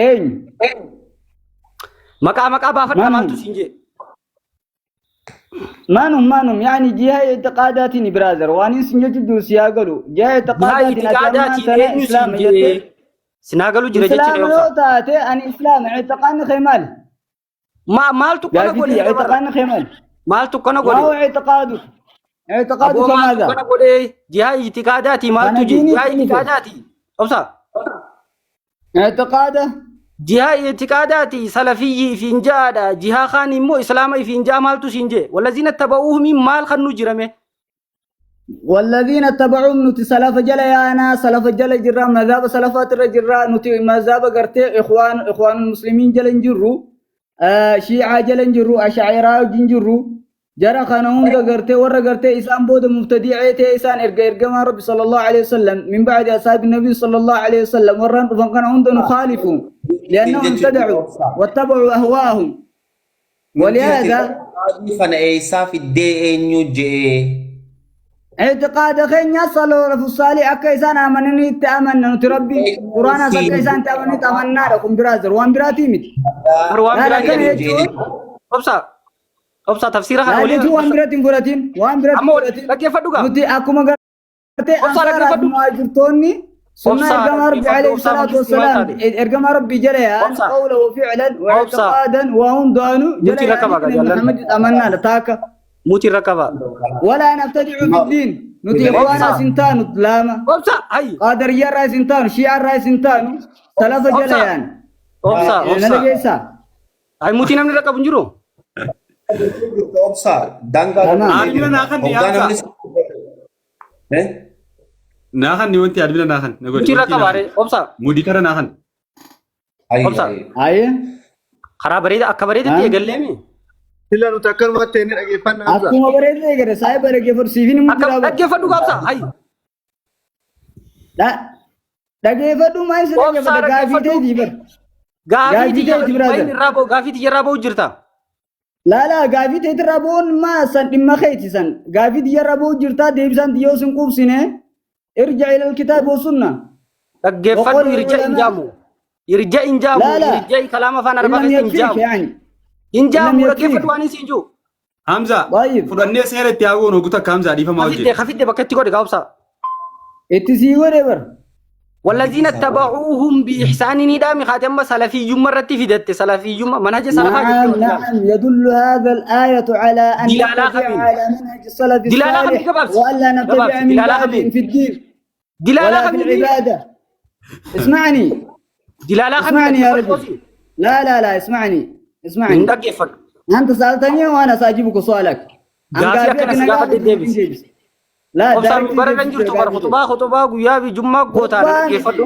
Eenyu? Maqaa maqaa baafadhaa Manum. maaltu siin jee? Manum manum yaani jiha itiqaadaatiin brother waan isin jechu jiru si haa galu. Jiha Jihaa itiqaadaatiin ati ammaan itiqaadaatiin tana eenyu siin islaama jettee jee? Sinaa galu jira jecha islaama obsa. yoo taate ani islaama itiqaanni kee maali? Maaltu kana Gaafii godhee tiyya dabarra? itiqaanni kee maali? Maaltu kana Maa godhe? huwa itiqaaduk? Aboo Itiqaaduka maaltu maadha? kana godhee? Jihaa itiqaadaatii Kana maaltu jee? diinii Jihaa itti dhufe. itiqaadaatii. Obsa. Itiqaada Jihaa itiqaadaati salafiyyi ifiin ja'aadha. Jihaa kaan immoo islaama ifiin ja'a maaltu siin jee? Wallaziina taba'uuhum maal kan nu jirame? والذين اتبعوهم نتي سلف جل يانا سلف جل جرا مذهب سلفات الرجرا نتي مذهب قرتي اخوان اخوان المسلمين جل جرو آه شيعة جل جرو اشاعرة جنجرو جرى كان هند قرتي ور قرتي إسان بود مبتدعي تي إسان إرجع إرجع ما ربي صلى الله عليه وسلم من بعد أصحاب النبي صلى الله عليه وسلم ورن فكان هند نخالفهم لأنهم ابتدعوا واتبعوا أهواءهم ولهذا Kana eessaa fiddee eenyu je'ee? اعتقاد خينيا صلوا في الصالح أكا إسان آمنني تأمنا نتي ربي قرآن أكا إسان تأمني تأمنا لكم برازر وان براتي مت Bar waan لا biraa لا كان jedhani. يجون Obsa. Obsa tafsiira kana لا waliin. يجون وان براتين فراتين وان براتين Amma فراتين dhaggeeffadhu gaa. نتي أكما قرتي Obsa أنصار dhaggeeffadhu. مهاجرتوني سنة Obsa إرقام ربي dhaggeeffadhu. عليه Obsa الصلاة mangistii maal والسلام taate? إرقام ربي جليان Obsa. قولا وفعلا Obsa. واعتقادا وهم دانوا Muti irra جليان qaba gaa إن jaallan. محمد أمنا لتاكا Muti irra qaba. ولا نبتدع في الدين نتي إخوانا Obsa. سنتان لاما Obsa. Hayyi. قادرية راي سنتان شيعة راي سنتان ثلاثة Obsa. جليان Obsa. Obsa. نلقيسا Ay muti namni irra qabu hin jiru. Obsa daangaa تمام Admina naa kan Hoggaa Hamza. namni Eh? Naa kan wanti admina naa kan na godhi. Muti irra qaba re. Obsa. Mudii kara naa kan. Ayyi, Obsa. ayyi. أي Karaa bareeda akka bareedatti ها eegalleemi. Sila nuti akkanumatti inni dhageeffannaa Hamza. أكو بريد لي صاحب بريد فرسيفين Akka مجرى dhaggeeffadhu gaa obsa. Hayyi. لا dhaggeeffadhu maal isa Obsaa dhaggeeffadha gaafii dhaggeeffadhu. teetii bar Gaafii gaafii tiyya teetii brother bayin irraa ba'u gaafii tiyya irraa ba'u jirta. laa laa gaafii teetii irraa ba'uun maa san dhimma keeti san gaafii tiyya irraa ba'uu jirtaa deebisaan tiyya osoo hin quubsine irja ila alkitaabi wa sunna Dhaggeeffadhu وقول irja hin العلماء jaamu. Irja hin jaamu. لا لا Irja kalaama afaan إن arabaa لم keessatti hin يكفيك jaamu. يعني Hin إن لم jaamu يكفيك dhaggeeffadhu waan hin siin jiru. Hamza طيب fudhannee seera itti haa goonu guutuu akka Hamza dhiifamaa Kafidde hojii. kafidde bakka itti godhe gaa obsa. itti sii godhe bar والذين اتبعوهم بإحسان ندام خاتم سلفيهم مرتي في دت سلفيهم منهج سلفا نعم جت نعم يدل هذا الآية على أن دلالة نتبع خمين. على منهج السلف دلالة خمين الصالح قبابس. وألا نتبع قبابس. من دلالة بعدهم خمين. في الدين دلالة ولا في خمين العبادة اسمعني دلالة خمين اسمعني يا رجل لا لا لا اسمعني اسمعني dhaggeeffadhu. أنت سألتني وأنا سأجيبك سؤالك أن Gaafii قافيك akkana si نقابل gaafadhe deebisi. جيبس لا Obsaan دايركت bara kan جيبس jirtu bara khutbaa khutbaa guyyaa fi jummaa gootaa خطبة dhaggeeffadhu.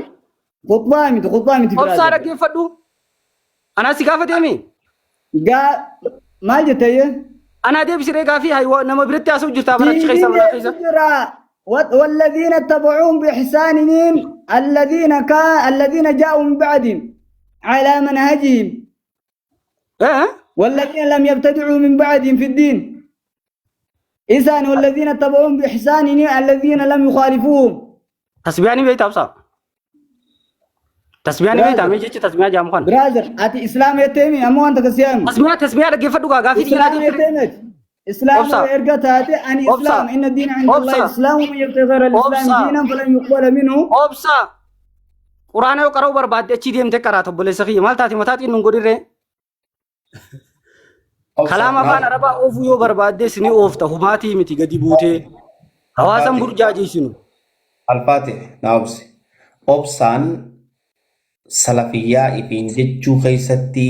خطبة مت خطبة مت Obsaa برادر dhaggeeffadhu. Anaa si gaafateemi. قا ما جت هي Anaa deebisiree gaafii haywa nama biratti haasa'u jirtaa bara achi keessa mana keessa. والذين اتبعوهم بإحسان الذين كان الذين جاءوا من بعدهم على منهجهم Eh? والذين لم يبتدعوا من بعدهم في الدين إذن والذين اتبعوهم بإحسان الذين لم يخالفوهم Tasbiyaa ni beektaa obsaa? Tasbiyaa ni beektaa? Mee jechi tasbiyaa jaamu kana. Brother أتي إسلام يتيمي أمو أنت كسيام Tasbiyaa tasbiyaa dhaggeeffadhu gaa gaafii xiyyaraa إسلام deebisiree. يتيمت إسلام أبصر. إرقتها أن أبصر. إسلام إن الدين عند الله أبصر. إسلام ومن يبتغي غير الإسلام أبصر. دينا فلن يقبل منه Obsaa. Quraana yoo qara'uu barbaadde achii deemtee qaraata obboleessa kiyya maal taate mataa xiinnuun godhirree. Kalaama afaan arabaa oofuu yoo barbaaddes ni oofta humaatii miti gadi buutee hawaasan burjaajeessinu. Alfaate naa obsi. Obsaan salafiyyaa ifiin jechuu keessatti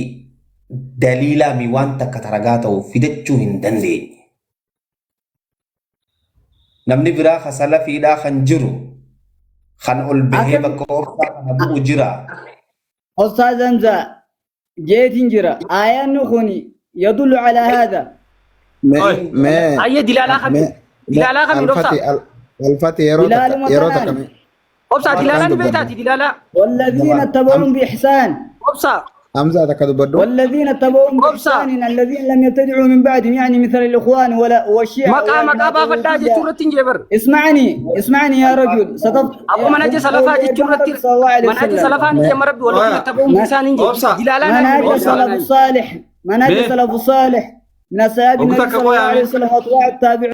daliilaa mi waan takka taragaa ta'u fidachuu hin dandeenye. Namni biraa ka salafiidhaa kan jiru kan ol bahee Akkam- bakka obsaa kana bu'u jira. أستاذ أنزا جيت إنجرا آية نخوني يدل على هذا Mee mee Ayyee dilaalaa mee kamiin? Dilaalaa kamiin obsaa? Alfati alfati yeroo دلال takka yeroo takka مثلا mee Obsaa dilaalaa ni beektaati dilaalaa. والذين اتبعوهم بإحسان Obsaa. Hamzaa takka dubbadhu. والذين اتبعوهم Obsa. بإحسان الذين لم يبتدعوا من بعدهم يعني مثل الإخوان ولا والشيعة Maqaa maqaa baafadhaa jechuu والماتريدية. irratti hin jee bar. اسمعني اسمعني يا رجل ستف Akkuma manhaja salafaa jechuu irratti صلى الله عليه manhaja وسلم salafaa ni jee rabbi walladhiina tabauhum biihsaanin hin jee. Obsa. Dilaalaa naa منهج himi السلف dilaalaa naa himi. الصالح منهج Mee. السلف الصالح من أصحاب Ogu النبي takka صلى الله qoya عليه mee. وسلم وأتباع التابعين.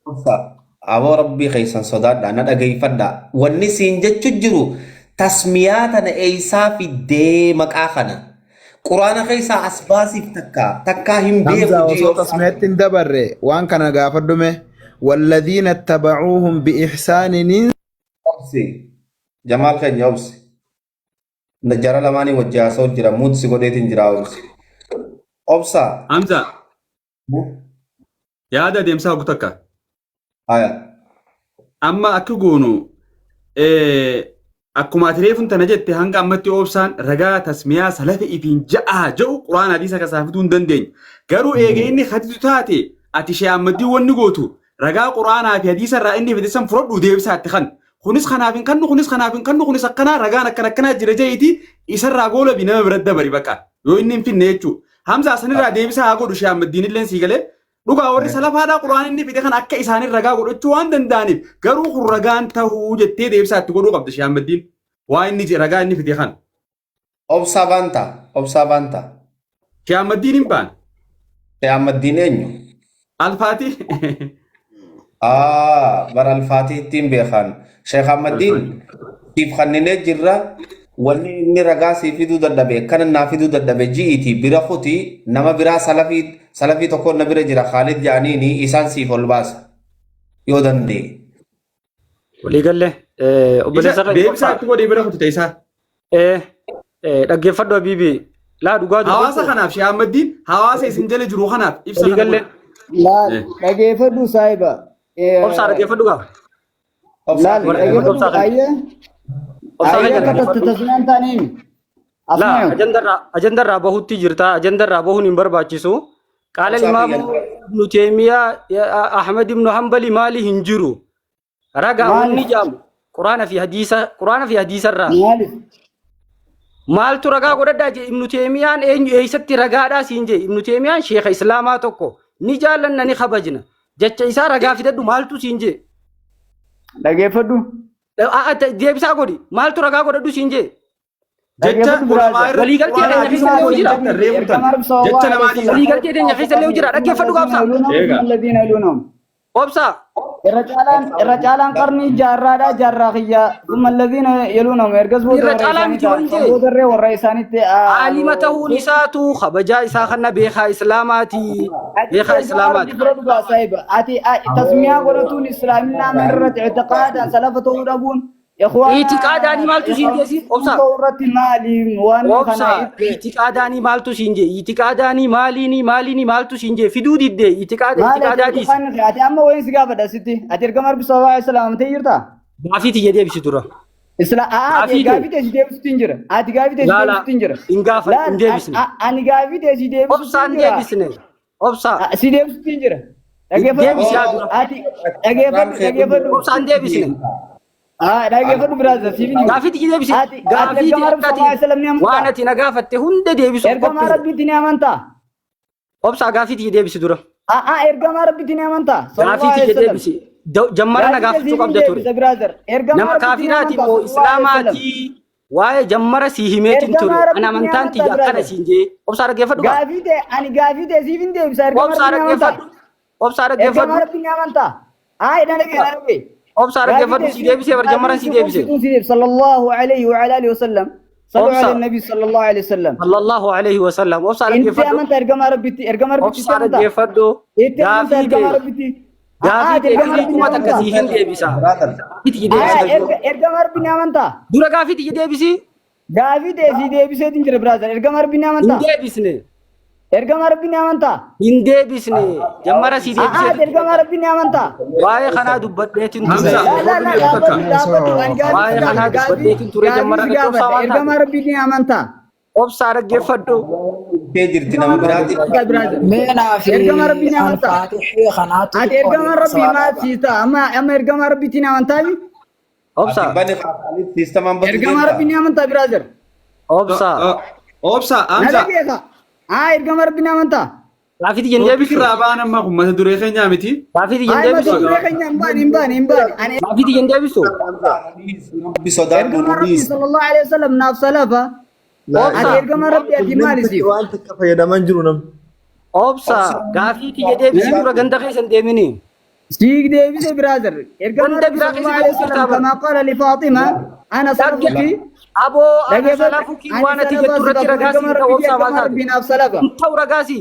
Obsa. Aboo rabbii keessan sodaadha na dhageeffadha. Wanni siin jechu jiru tasmiyaa tana eeysaa fiddee maqaa kana. Quraana keessaa as baasiif takka takkaa hin beeku Hamzaa jee osoo obsaa. tasmiyaatti hin dabarre waan kana gaafadhume والذين اتبعوهم بإحسان. Obsi. Jamaal keenya obsi. Jara lamaanii wajji haasa'u jira muut si godheetiin jira obsi. Obsa. Hamza yaada adeemsaa ogu takka. Haya. Amma akka goonu akkuma ati reefuun tana jette hanga ammatti obsaan ragaa tasmiyaa salafa ifiin ja'a jedhu quraana hadiisa kasaa fiduu hin dandeenye. Garuu eega inni hadiisu taate ati shee ammaddii wanni gootu ragaa quraanaa fi hadiisa irraa inni fide san fudhadhu deebisaa itti kan. Kunis kanaaf hin kannu, kunis kanaaf hin kannu, kunis akkanaa ragaan akkana akkanaa jira je'iti isarraa goolabi nama bira dabari bakka yoo inni hin finne jechuudha. Hamza sanirraa deebisaa haa godhu shee ammaddiin illeen sii galee. Dhugaa warri salafaadhaa quraan inni fide kan akka isaanii ragaa godhachuu waan danda'aniif garuu kun ragaan tahuu jettee deebisaa itti godhuu qabda shee ammaddiin. Waa inni ragaa inni fide kan. Obsaa baanta. Obsaa baanta. Shee ammaddiin hin baan. Shee Ahmaddiin eenyu? Alfaati. Ah, bara alfaatii ittiin beekan. Sheekh Ahmaddiin siif kanninee jirra. Wanni inni ragaa sii fiduu dadhabe akkana naa fiduu dadhabe ji'iiti bira kuti nama biraa salafii salafii tokko na bira jira Khaalid jedhaniini isaan siif ol baasa yoo danda'e. Waliigallee obboleessa Isa deebisaa itti godhee bira kutu ta'e isaa. Dhaggeeffadhu Habiibi. Laa dhugaa Hawaasa dubbadhu. kanaaf Shee Ahmaddiin hawaasa isin jala jiru kanaaf ibsa kana Waliigallee godhe. Laal dhageeffadhu saahiba. Obsaa dhaggeeffadhu gaa. Obsaa Laal kiyya dhageeffadhu Obsaa kan ayyee obsaa ayyee kan akka dhaggeeffadhu. tasmiyaan taanee Laa asmaa'u. ajandarraa bahutti jirta. Ajandarraa bahuun hin barbaachisu. Qaala Obsaa Imaamu kiyya Ibnu Teemiyaa Ahmad Ibnu Hanbali maali hin jiru. Ragaa wanni Maaliif? jaamu Quraana fi hadiisa Quraana fi hadiisarraa. Maaliif? Maaltu ragaa godhadhaa jee Ibnu Teemiyaan eenyu eessatti ragaadhaa siin jee Ibnu Teemiyaan sheeka Islaamaa tokko ni jaallanna ni kabajna. Jecha isaa ragaa fidadhu maaltu siin jee. Dhageeffadhu. Deebisaa godhi maaltu ragaa godhadhu siin jee. Jecha Dhaggeeffadhu ulamaa brother. irratti Waliigaltee quraana keenya hadiisa keessa illee waliin jira. jettan reefu tan. Ergamaa Rabbi sallallahu Jecha alaihi namaa wasallam. dhiisa. Waliigaltee teenya keessa illee jira. Dhaggeeffadhu gaafsa. Eega. الذين يلونهم. Obsaa. Irra caalaan qarnii jaarraadhaa jaarraa kiyyaa ثم الذين يلونهم ergas booda Irra warra caalaa isaanii miti ta'a. waan jee. Boodarree warra isaaniitti Aalima ta'uun isaatu kabajaa isaa kana beekaa Islaamaati. Beekaa Islaamaati. Saahiba ati tasmiyaa godhatuun islaaminaa irratti ictiqaadhaan salafa ta'uu dhabuun Itiqaadaanii maaltu siin geessi? Obsaa. ta'uu irratti maali waan kana Obsaa. Itiqaadaanii maaltu siin jee? Itiqaadaanii maaliini maaliini maaltu siin jee? Fiduu diddee itiqaada maali itiqaadaa ati dhiisi. itiqaadni ati amma wayin si gaafadha sitti ati ergama Rabbi sallallahu alaihi wasallam amantee jirtaa? Gaafii tiyya deebisi dura. Isla ati Gaafii tee. gaafii teessi deebisutti hin jira. Ati gaafii teessi Laala deebisutti hin jira. hin gaafa Laal hin deebisne. ani gaafii teessi deebisutti Obsaan hin jira. deebisne. Obsaa. Si deebisutti hin jira. Dhageeffadhu. Deebisi yaa dura. Ati dhageeffadhu dhageeffadhu. Obsaan deebisne. Ah dhageeffadhu brother siif hin Gaafii tiyya deebisi. Ati ati Gaafii ergama Rabbi sallallahu alaihi wasallam ni ati waan amantaa? ati na gaafatte hunda deebisuuf Ergama qophiidha. Rabbiitti ni amantaa? Obsaa gaafii tiyya deebisi dura. Ah ah ergama Rabbiitti ni amantaa? Sallallahu Gaafii alaihi tiyya wasallam. deebisi. Jammara na Gaafii gaafachuu teessi hin qabda ture. deebisa brother. Ergama Nama Rabbiitti ni kaafiraati amantaa? moo Sallallahu alaihi wasallam. islaamaatii waa'ee jammara sii himeetiin Ergama ture. Ana Rabbiitti ni amantaan amantaa tiyya akkana brother. siin jee. Obsaa dhaggeeffadhu gaa. Gaafii ta'e ani gaafii ta'e siif hin deebisa ergama Obsaa Rabbiitti ni amantaa? dhaggeeffadhu. Obsaa Ergama dhaggeeffadhu. Rabbiitti ni amantaa? Ah na dhagee na dhagee. Obsaa dhaggeeffadhu sii deebisee bar jammaran sii deebise. صلى الله عليه وعلى آله وسلم صلوا Obsa. على النبي صلى الله عليه وسلم. Sallallahu alaihi wasallam. Obsaa انت dhaggeeffadhu. امنت ارقم ربتي ارقم ربتي Obsaa امنت dhaggeeffadhu. انت امنت Gaafii ارقم ta'e ربتي gaafii ta'e ارقم firii ربتي kuma takka sii hin deebisa. Brother. Gaafii tiyya deebisi. ارقم ربي امنت Dura gaafii tiyya deebisi. gaafii ta'e si deebiseetiin jira brother ergama Rabbii ni Hin amantaa? deebisne. Ergama Rabbii ni amantaa? Hin deebisne. Jammara sii A'aa deebiseetiin ergama Rabbii ni amantaa? Waa'ee kanaa dubbadheetiin ture. Hamza. Laa laa laa dhaabbadhu dhaabbadhu ani gaafii Waa'ee si kanaa gaafadha gaafii dubbadheetiin ture gaafii jammara si irratti obsaa gaafadha waan ergama taate. Rabbii ni amantaa? Obsaa dhaggeeffadhu. Kee jirti nama biraati. Brother Meenaa fi ergama Rabbii ni amantaa? alfaatixii kanaatu Ati xiqqoo ergama Rabbii maal sababa. sii ta'a amma amma ergama Rabbiitiin amantaa? Obsaa. Ati bani Khaalid siistamaan batu Ergama deemta. Rabbii ni amantaa brother? Obsaa. Obsa Na Hamza. dhageessa. Haa ergama rabbi ni amantaa? Gaafii tiyya hin Topic deebisu. irraa ba'an amma kun mata duree keenyaa miti. Gaafii tiyya hin Haa mata deebisu. duree keenya hin baane hin baane hin baane. Ani Gaafii tiyya hin deebisu. Rabbi sodaadhu ergama nu rabbi dhiisi. sallallahu alaihi wasallam naaf salafa. Ati Obsa. ergama rabbi ati maali siif? Waan takka fayyadaman jiru namni. Obsa. Gaafii tiyya deebisi dura ganda keessa hin deemini. Siig deebise brother. Ergama Ganda rabbi biraa sallallahu keessa alaihi deemuu wasallam jirtaa kama qala li Faaxima ana Dhagge. salafuki Aboo ana dhageeffadhu salafuki ani waan ati salafa jettu si irratti qabu ragaa ergama siin ta'u rabbi obsaa maal ergama taate? rabbi naaf salafa. Hin ta'u ragaasi.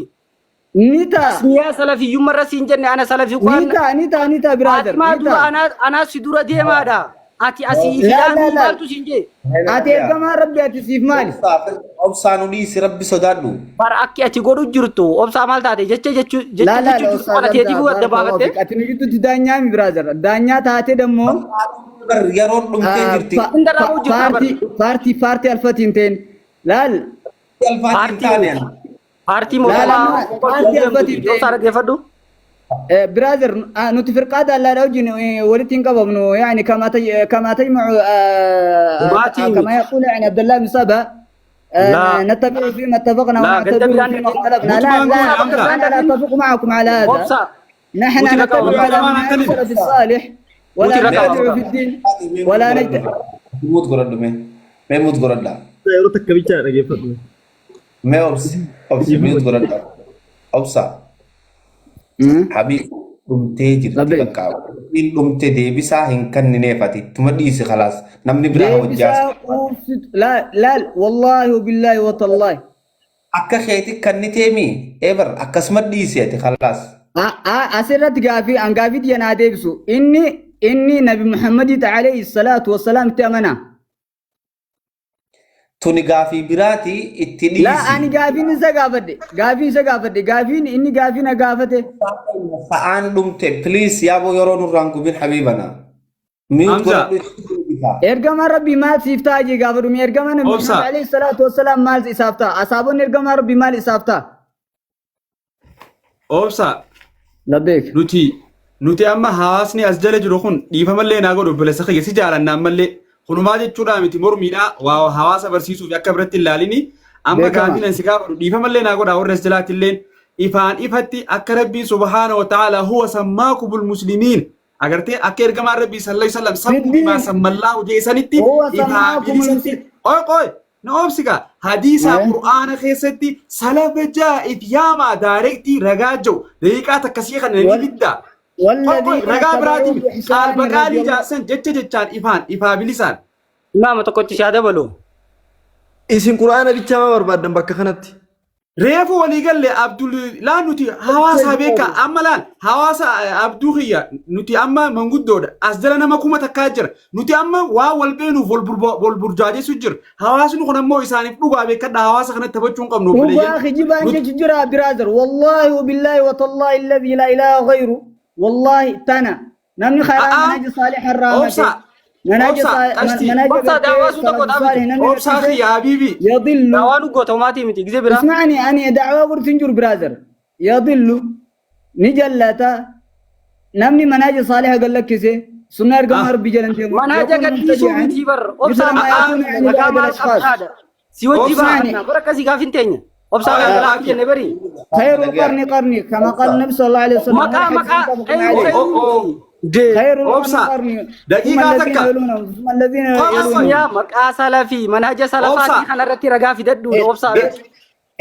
Ni ta'a. Tasmiyaa salafiyyummaa irra siin jenne ana salafii Ni waan ta'a ni ta'a ni ta'a brother Faatimaa ni dura ta'a. anaa anaa si dura deemaadha. Ati asii Laa laa filaanii laa. maaltu siin jee? Ati ergamaa rabbi ati siif maali? Obsaa nu dhiisi rabbi sodaadhu. Bara akki ati godhu jirtu obsaa maal taate jecha jechuu jecha Laa laa jechuu laa jirtu ustaaz kana Hamza teetiifuu adda barakallahu baafatte. fiik. Ati nu jidduutti daanyaa mi brother. Daanyaa taate dammoo Bar yeroon dhumtee jirti. Hunda raawwuu jirta bar. paartii paartii paartii alfatiin ta'in laal Alfaatiin Paartii taane ana. paartii laal mootummaa amma paartii alfatiin obsaa ta'in dhaggeeffadhu. brother nuti firqaa daallaadha wajjin walitti hin qabamnu yani kama kama tajmacu Dhugaatii kama miti. yaqulu yani Abdullah bin Saba Laa نتبع فيما اتفقنا laa ganda ونعتبر biraan فيما اختلفنا لا Mootummaan لا kun Hamza. أنا لا أتفق معكم على هذا Obsa نحن muti rakaa نتبع obsa. على Mootummaan منهج akkami? السلف الصالح ولا Muti rakaa نتبع obsa. في الدين ولا نجت Mute godhadhu mee. Mee mute godhadha. Yeroo takka bichaa dhageeffadhu. Mee obsi. Obsi mute godhadha. Obsa. Habiib dhumtee jirti Labbeek. bakka. Inni dhumte deebisaa hin kennineef ati. Tuma dhiisi khalaas. Namni biraa hojjaas. deebisaa quubsitu لا لا والله وبالله وتالله Akka keeti kanniteemi. Ebar akkasuma dhiisi ati khalaas. Asirratti gaafii an gaafii tiyya naa deebisu inni inni nabi Muhammaditti alayhi salaatu wassalaam itti amana. Tuni gaafii biraati itti Laa dhiisi. ani gaafiin isa gaafadhe gaafiin isa gaafadhe gaafiin inni gaafii na gaafate. Sa'aan dhumte please yaaboo yeroo nurraan gubin habiibana. Mute Hamza. godhadhu itti deebisa. Ergamaan rabbii maal siif ta'a jee gaafadhu mee ergamaan nabi Obsa. Muhammad alayhi salaatu wassalaam maal isaaf ta'a asaabonni ergamaa rabbii maal isaaf ta'a. Obsa. Labbeek. Nuti amma hawaasni as jala jiru kun dhiifamallee naa godhu obboleessa kiyya si jaalanna ammallee kunumaa jechuudha miti mormiidha waa hawaasa barsiisuuf akka biratti hin laalini amma Beekama. gaafiin ani si gaafadhu dhiifamallee naa godha warra as jalaatti illeen ifaan ifatti akka rabbiin subhaana wa ta'ala huwa sammaakumul muslimiin agartee akka ergamaan rabbii sallallahu alaihi wasallam sammuu Fiddiin. bimaa sammallaahu jeesanitti Huwa ifaa sammaakumul bilisatti qoy qoy na obsiga hadiisaa Eh? qur'aana keessatti salafa jaa'if yaamaa directly ragaa jiru daqiiqaa takkasii kana ni fidda. Qoy qoy والذين ragaa اتبعوهم biraatiin qaal بإحسان رضي baqaalii الله jaarsan jecha jechaan ifaan ifaa bilisaan. Imaama tokkotti si haa dabalu. Isin quraana bichaa maa barbaaddan bakka kanatti? Reefu walii galle Abdul laan nuti hawaasa beeka amma laal hawaasa Abduu kiyya nuti amma manguddoodha as jala nama 1000 jira nuti amma waa wal beenuuf wal burjaajessu jira hawaasni kun ammoo isaaniif dhugaa beekadha hawaasa kanatti taphachuu hin qabnu Dhugaa obboleeyyan. kijibaan Nuti jechu jira brother wallahi wabillahi watallahi alladhi la ilaha ghayru wallahi tana namni karaa A'aa manhaja saalih irraa mate obsa manhaja obsa qashti manhaja Obsa gartee daawaa sun tokko salaf dhaabitu. saalih namni obsaa rakkise kiyya habiibi yadillu Daawaa nu goota homaatii miti gizee biraa. اسمعني أنا دعوة قلت تنجر brother يضل نجلتا نمني منهاج صالح قال لك كيسي سنة ارقم ah ربي جل انت Manhaja يكون gadhiisuu مبتدعا miti bar. مثل Obsaa ما maqaa يكون يعني maqaa بعض maal الأشخاص qabdaadha. Si wajji obsa اسمعني baafanna bara akkasii gaafin teenya. Obsaa gaafin jenne bari. خير القرن قرني كما قال النبي صلى الله عليه وسلم Maqaa والحديث maqaa متفق khayru عليه khayru miti. Dee. خير القرن obsa قرني ثم daqiiqaa الذين takka يلونهم ثم الذين qoy qoy يلونهم Tasmiyaa maqaa salafii manhaja obsa salafaatii kanarratti ragaa fidadhu obsaa.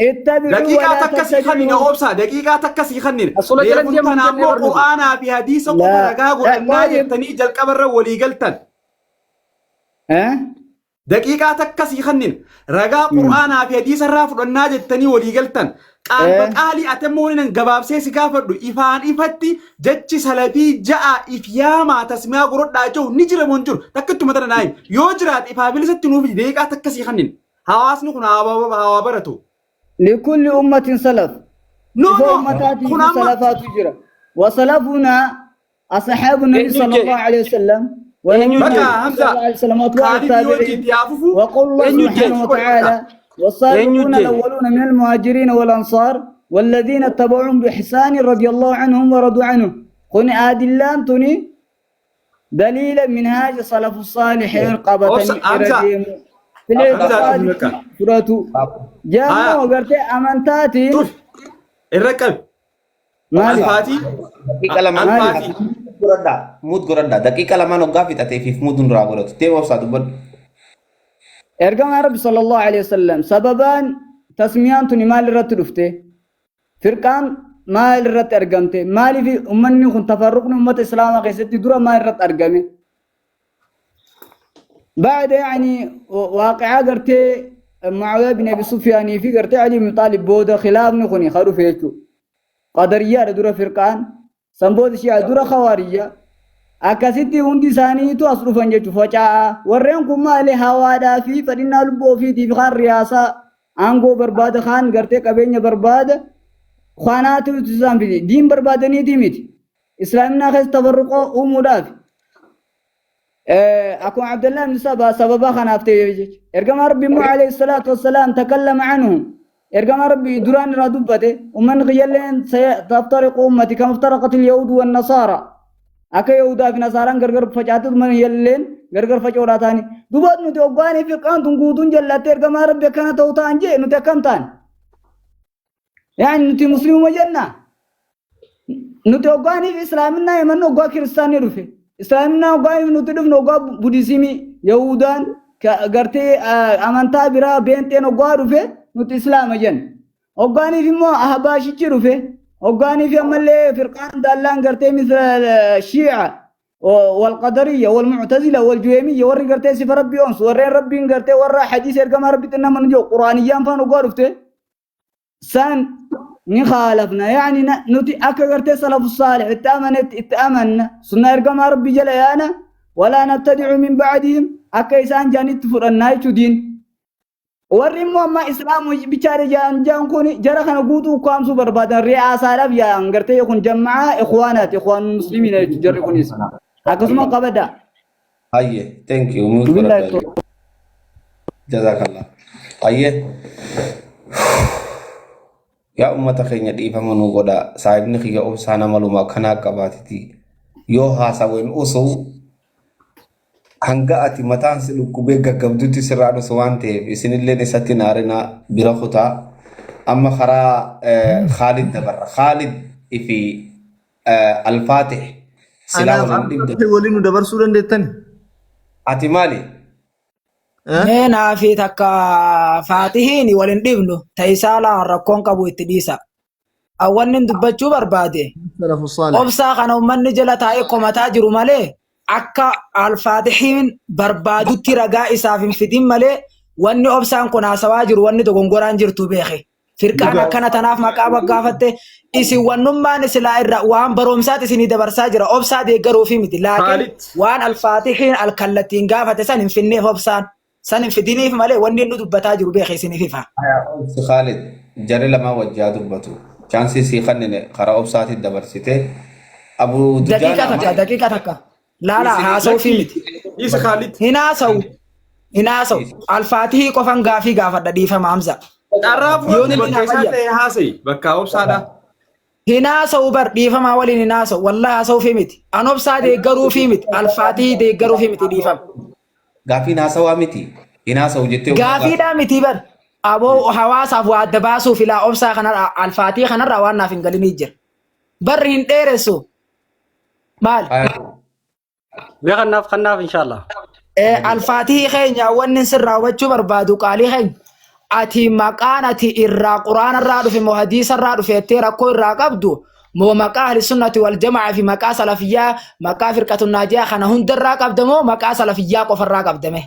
اتبعوا daqiiqaa ولا takka sii kannina تتبعوا obsa daqiiqaa takka sii kannina Asula jala reefun deemu tana hin jenne ammoo bar nuti. qur'aanaa fi hadiisa qofa لا ragaa لا godhannaa طيب jettanii jalqabarra walii galtan ها daqiiqaa takka sii kannina ragaa qur'aanaa fi hadiisa irraa fudhannaa jettanii walii galtan qaal اه baqaalii ati ammoo waliin gabaabsee si gaafadhu ifaan ifatti jechi salafii ja'a if yaamaa tasmiyaa godhadhaa jiru ni jira moo hin jiru takka ittuma tana naayim yoo jiraate ifaa bilisatti nuuf daqiiqaa takka sii kannina hawaasni kun haa baratu. لكل أمة سلف No إذا no أمتاتي kun في amma سلفات جرى وسلفنا أصحاب النبي Eenyu صلى jee? الله عليه وسلم ولم Eenyu bakka jee? النبي Hamza صلى الله عليه وسلم وأتباع Kaalidii wajjin التابعين itti haafufu وقول الله Eenyu jee? سبحانه وتعالى Eenyu والسابقون jee? الأولون من المهاجرين والأنصار والذين اتبعوهم بإحسان رضي الله عنهم ورضوا عنه قل آدلان تني دليل منهاج سلف الصالحين Obsa قبطني Hamza إرجيم Filee Hamzaa qofaati bakka. fudhatu. Haya. Jaammoo gartee amantaatiin Tuf. Irra qabi. maali? Alfaatii. Daqiiqa lamaan Alfaatii. godhadhaa. Muut godhadhaa. Daqiiqa lamaan hoggaa fixateefiif muut hunduraa godhatu. Deema obsaa dubbadhu. Ergamaan Rabbi sallallahu alaihi wasallam sababaan tasmiyaan tuni maal irratti dhufte? Firqaan maal irratti argamte? Maaliif ummanni kun tafarruqni ummata islaamaa keessatti dura maal irratti argame? Baada yaani waaqicaa gartee Mucaawiyaa bin Abi Sufyaanii fi gartee Ali bin Xaalib booda khilaafni kun ka dhufe jechuudha. Qadariyyaadha dura firqaan, san booda shi'a dura khawaariyya. Akkasitti hundi isaaniitu as dhufan jechuudha faca'aa. Warreen kun maali hawaadhaa fi fedhinnaa lubbuu ofiitiif kaan riyaasaa aangoo barbaada kaan gartee qabeenya barbaada kanaatu isaan fide diin barbaadaniitii miti. Islaaminaa keessa tafarruqoo uumuudhaaf. Akkuma Abdullah ibn Saba sababa kanaaf ta'e jechuudha. Ergamaa Rabbi immoo alayhi salaatu wassalaam takallama anhum. Ergamaa Rabbi duraan irraa dubbate ummanni kiyyalleen taftariqu ummati kama iftaraqat al-yahuud wan nasaara. Akka Yahudaa fi Nasaaraan gargar facaate ummanni kiyyalleen gargar faca'uudhaa ta'ani. Dubaat nuti hoggaanii fi qaantuun guutuun jallattee ergamaa Rabbi akkana ta'u ta'an jee nuti akkam ta'an. Yaani nuti musliimuma jenna. Nuti hoggaaniif islaaminaa himannu hoggaa kiristaanni dhufe. Islaaminaa hoggaaniif nuti dhufnu hoggaa budizimii, Yahudaan gartee amantaa biraa beenxeen hoggaa dhufe nuti islaama jenna. Hoggaaniif immoo ahbaashichi dhufe. Hoggaaniif ammallee firqaan daallaan gartee misla shii'a والقدرية والمعتزلة والجهمية warri gartee sifa rabbii onsu warreen rabbiin gartee warra hadiisa ergamaa rabbitti nama nu jiru quraaniyyaan faan hoggaa dhufte san ni khaalafna yaani nuti akka gartee salafu saalix itti amanetti itti amanna sunna ergamaa rabbii jala yaana walaa nabtadicu min bacdihim akka isaan jaanitti fudhannaa jechuu diin. Warri immoo amma islaamu bichaadha jaan jaan kun jara kana guutuu ukkaamsuu barbaadan ri'aasaadhaaf yaa'an gartee kun jammaa ikhwaanaati ikhwaan muslimiina jechuudha jarri kunis akkasuma qabada. Hayye, thank you. Muut Billahi godhadhaa. Jazakallah. Hayye. Yaa ummata keenya dhiifama nuu godhaa. Saahibni kiyya obsaa nama luma akkanaa qabaatiti. Yoo haasaween osoo hanga ati mataan si dhukkubee gaggabdutti sirraa dhusu waan ta'eef isinilleen isatti hin aarinaa bira kutaa. Amma karaa Khaalid dabarra. Khaalid fi Alfaatih silaa Anaaf waliin dhibde. amma waliin nu dabarsuu dandeettani? Ati maali? Eh? Mee naa fi takka faatihiin wal hin dhibnu ta'isaa laan rakkoon qabu itti dhiisa. Awwanni dubbachuu barbaade Salafu saalih. obsaa kana ummanni jala taa'ee komataa jiru malee akka alfaatihiin barbaadutti ragaa isaaf hin fidin malee wanni obsaan kun haasawaa jiru wanni dogongoraan jirtu beeke. Firqaan Dhugaa. akkana tanaaf maqaa baggaafatte isin wannummaan silaa irra waan barumsaati isinii dabarsaa jira obsaa deeggaruufi miti laakiin Khaalid. waan alfaatihiin alkallattiin gaafate san hin finneef obsaan san hin fidiniif malee wanni inni dubbataa jiru beeke isiniif ifa. Obsi Khaalid jarri lamaan wajjaa dubbatu. Chaansii sii kennine karaa obsaatiin dabarsite. Abu Daqiiqa Dujaana takka daqiiqa takka laalaa haasa'uufi miti. Dhiisi Khaalid. Hin haasa'u hin haasa'u alfaatihii qofan gaafii gaafadha dhiifama Hamza. Carraa Yoon fudhadhu inni bakka naaf isaa ayya. ta'e haasa'i. Bakka obsaadha. Hin haasa'u bar dhiifamaa waliin hin haasa'u wallahi haasa'uufi miti. An obsaa deeggaruufi miti alfaatihii deeggaruufi miti dhiifama. Gaafiin haasawaa miti. Hin haasa'u jettee oggaa gaafii. Gaafiidhaa miti bar. Aboo hawaasaaf waa adda baasuuf ilaa obsaa kanarraa alfaatii kanarraa waan naaf hin galinii jira. Barri hin dheeressu. Maal? Mee kannaaf kannaaf inshallah. Alfaatii keenya wanni sirraa hubachuu barbaadu qaalii keenya. Ati maqaan ati irraa quraana irraa dhufe moo hadiisa irraa dhufe jettee rakkoo irraa qabdu moo maqaa ahli sunnati wal jamaa fi maqaa salafiyyaa maqaa firqatun naajiyaa kana hunda irraa qabda moo maqaa salafiyyaa qofa irraa qabdame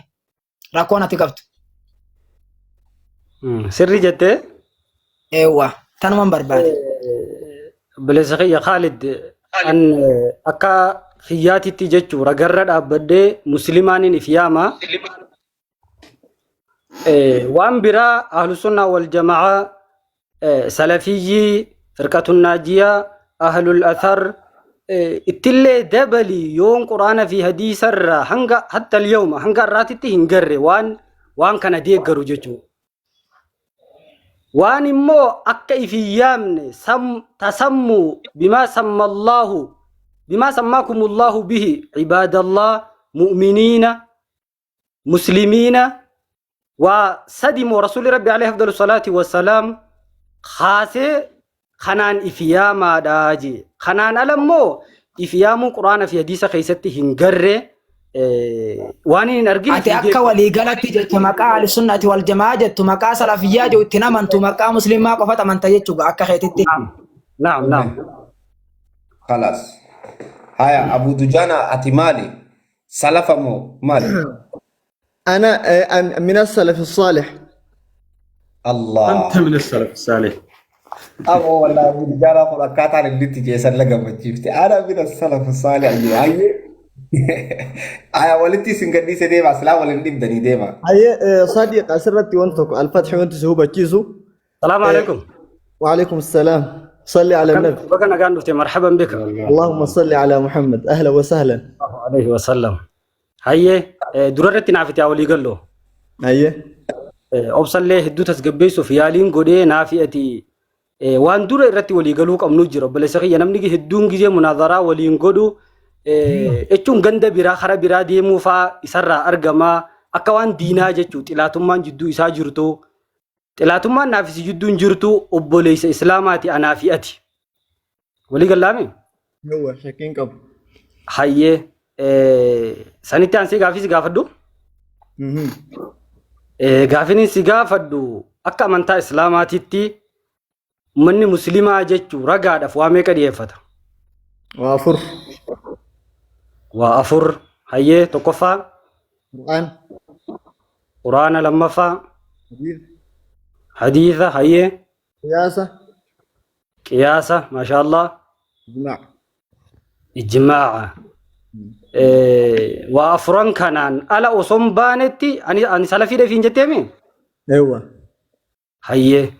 rakkoon ati qabdu. Sirrii jettee Eewwa tanuman barbaade. Obboleessa kiyya Khaalid an akka kiyyaatitti jechuu ragarra dhaabbadhee muslimaaniin if yaama. Waan biraa ahlu sunnaa wal jamaa salafiyyii firqatun naajiyaa ahlul athar ittillee dabali yoon quraana fi hadiisarraa hanga hatta al-yawma hanga har'aatitti hin garre waan waan kana deeggaru jechuudha. Waan immoo akka if hin yaamne tasammuu bimaa sammallahu bimaa sammaakumullahu bihi cibaadallah mu'miniina muslimiina Waa sadi moo Rasuulli Rabbi alayhi afdalu salaati wassalaam kaasee kanaan if yaamaadha jee. Kanaan ala immoo if yaamuu Qur'aana fi hadiisa keessatti hin garre waan hin argin Ati hin akka beeku. waliigalatti jecha maqaa ahlisunnati wal jamaa jettu maqaa salafiyyaa jedhu ittiin amantu maqaa musliimaa qofatu amanta jechuudha akka keetitti. Naam, naam, naam. Khalaas. Haya Abu Dujana ati maali? Salafa moo maali? أنا من السلف الصالح. Allah. أنت من السلف الصالح. Aboo wallaahi Abu Dujana kun akkaataan inni itti jeesan la gammachiifte. Ana min as-salaf as-saalih jee. Hayyee. Aya walitti isin gadhiise deema silaa waliin dhibdanii deema. هي صديق أسرتي وانتك الفتح وانت سهوبة بتشيسو. Salaamu alaikum. وعليكم السلام. صلي على النبي. Baga nagaan dhufte marhaban bika. اللهم صل على محمد. أهلا وسهلا. Alayhi wasallam. Hayyee dura irratti naaf itti haa walii gallu. أيه. Obsallee hedduu tasgabbeessuuf yaaliin godhee naafi ati waan dura irratti walii galuu qabnu jira. Obboleessa kiyya namni hedduun gizee munaadaraa waliin godhu jechuun ganda biraa kara biraa deemuu faa isarraa argamaa akka waan diinaa jechuu xilaatummaan jidduu isaa jirtu. Xilaatummaan naaf si jidduun jirtu obboleessa islaamaati anaa fi ati. Walii gallaame? هو شاكين قبل. Hayyee sanitti aansee gaafii si gaafadhu. Gaafin si gaafadhu akka amantaa islaamaatitti uummanni musliimaa jechuun ragaadhaaf waa meeqa dhiyeeffata? وافر. Waa afur. Hayyee tokkoffaa قرآن. Quraana lammaffaa حديث. hadiisa hayyee قياسة. qiyaasa maashaallah إجماع. ijmaa'a. Waa afuran kanaan ala osoo hin baanetti ani salafiidha ifiin jetteemi? أيوة. Hayyee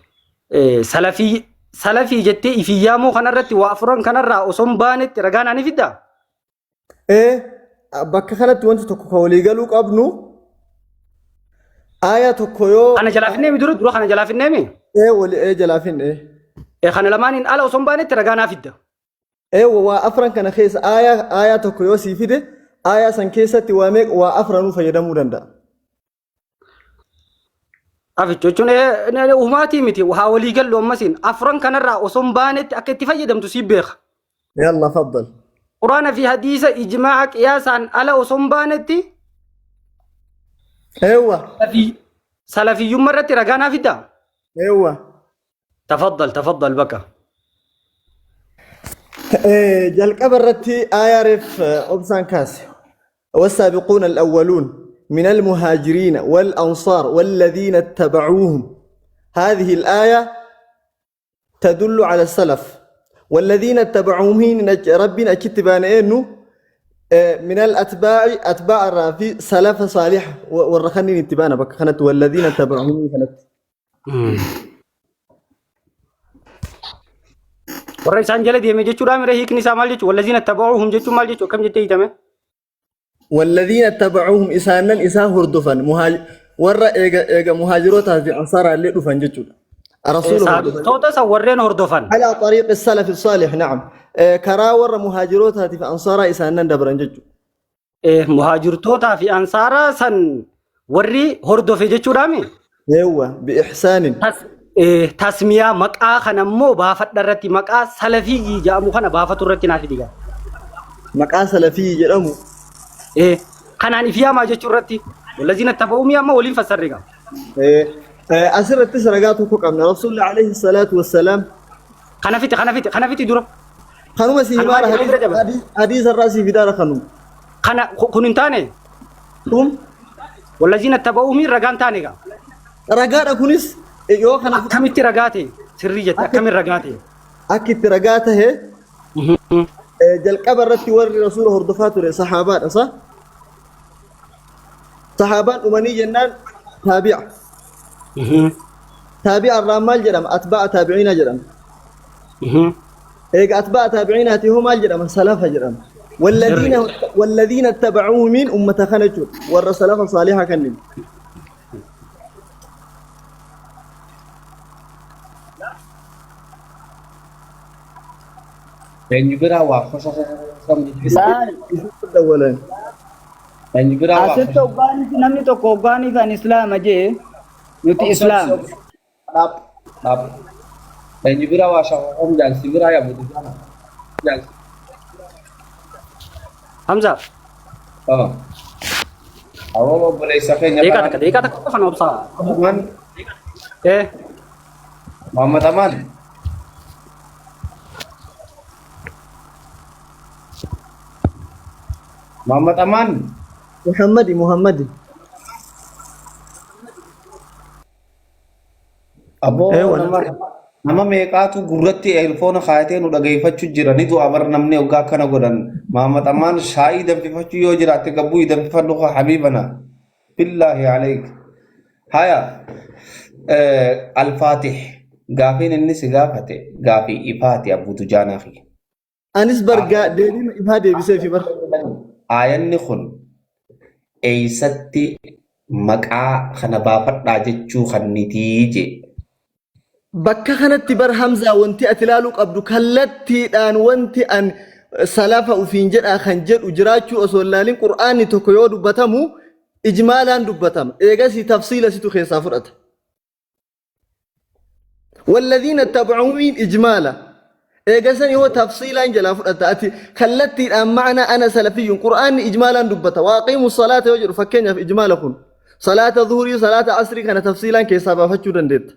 salafii jettee ifin yaamuu kanarratti waa afuran kanarraa osoo hin baanetti ragaa naani fiddaa? إيه bakka kanatti wanti tokko ka walii galuu qabnu aayaa tokko yoo Kana jalaa finneemi dura dura kana jalaa finneemi? ee wali ee jalaa finne. Kana lamaaniin ala osoo hin baanetti ragaa naa fidda. Ee waa afran kana keessa aayaa tokko yoo sii fide aayaa san keessatti waa meeqa waa afranuu fayyadamuu danda'a. Aficho jechuun humaatii miti haa walii gallu ammasiin afran kanarraa osoo hin baanetti akka itti fayyadamtu sii beeka. Yalla faddal. Quraana fi hadiisa ijmaa'a qiyaasaan ala osoo hin baanetti Eewwa. salafiyyummaa irratti ragaa naa fiddaa? Eewwa. Tafaddal tafaddal bakka. Jalqaba irratti aayaa reef obsaan kaase. والسابقون الأولون من المهاجرين والأنصار والذين اتبعوهم. هذه الآية تدل على السلف والذين اتبعوهم ربنا كتبان إنه من الأتباع أتباع الرافي سلف صالح والرخنين اتبانا بك خنت والذين اتبعوهم خنت. Warra isaan jala deeme jechuudha mire hiikni isaa maal jechuudha? Wallaziina taba'uuhum jechuun maal jechuudha? Akkam jettee hiitame? والذين اتبعوهم إسانا إسان هردفا ورا إيجا إيجا مهاجروتها في أنصار اللي دفن جتشودا الرسول هردفن Sahaabtoota san warreen hordofan. على طريق السلف الصالح. نعم كرا ورا مهاجروتها في أنصار إسانا دبرن جتشو. Muhaajirtootaa fi ansaaraa san warri hordofe jechuudha mi? ايوه بإحسان. Tasmiyaa maqaa kana immoo baafadha irratti maqaa salafii jedhamu kana baafatu irratti naaf diga. مقا سلفي جدمو. Kanaan if yaamaa jechuu irratti wallaziina taba'uumii amma waliin fassarre gaa. أسرت تسرقات قبل رسول الله عليه الصلاة والسلام. Kana fixi kana fixi kana fixi dura. خانوما سي Kanuma مارا jedhee bira dabar. حديث الرأسي في دار خانوم. Kana kun hin taane ثم wallaziina taba'uumii ragaan taane gaa. رقاء كونس يو خنا Akkamitti ragaa ta'e sirrii jette akkamiin ragaa ta'e. أكيد رقاته jalqaba irratti warri rasuula hordofaa ture sahaabaadha sa sahaabaan dhumanii jennaan taabi'a taabi'a irraa maal jedhama atbaa'a taabiciinaa jedhama eega atbaa'a taabiciinaati hoo maal jedhama salafa jedhama والذين اتبعوه من أمة خنجر ور سلف صالحة كنن. Eenyu biraa waa Laal الأولين. Eenyu biraa waa asitti hoggaanii namni tokko hoggaanii kan islaama jee Nuti Obsi obsi Islaama. obsi. Dhaab dhaab. Eenyu bira waa shaqaqoom jaalsi biraa yaa butujaana. Jaalsi. Hamza, Oh. Awwa obboleessa keenya daqiiqaa kanaan. takka daqiiqaa takka qofa na obsaa. Amaan. Eh, Muhammad Amaan. Muhammad Amaan. Muhammadi Muhammadi. Aboo Eewa nama nama meeqaatu gurratti eerfoona kaayatee nu dhageeffachuu jira ni du'a bar namni hoggaa akkana godhan Muhammad Amaan shaayii danfifachuu yoo jiraatte gabbuu danfifadhu kaa habiibana billaahi aleyk haya alfaatih gaafiin inni si gaafate gaafii ifaati abbuu dujaanaa fi Anis bar gaa deebii ifaa deebiseefi bar. Aayanni kun eeysatti maqaa kana baafadhaa jechuu kannitii jee. Bakka kanatti bar Hamzaa wanti ati ilaaluu qabdu kallattiidhaan wanti an salafa ufiin jedhaa kan jedhu jiraachuu osoo hin ilaalin Qur'aanni tokko yoo dubbatamu ijmaalaan dubbatama. Eegasii tafsiila situ keessaa fudhata. Walladhiina tabcuumiin ijmaala. Eegasan yoo tafsiilaan jalaa fudhata ati kallattiidhaan ma'ana ana salafiyyuun qur'aanni ijmaalaan dubbata. Waaqiimu salaata yoo jedhu fakkeenyaaf ijmaala kun salaata zuhurii salaata asrii kana tafsiilaan keessaa baafachuu dandeetta.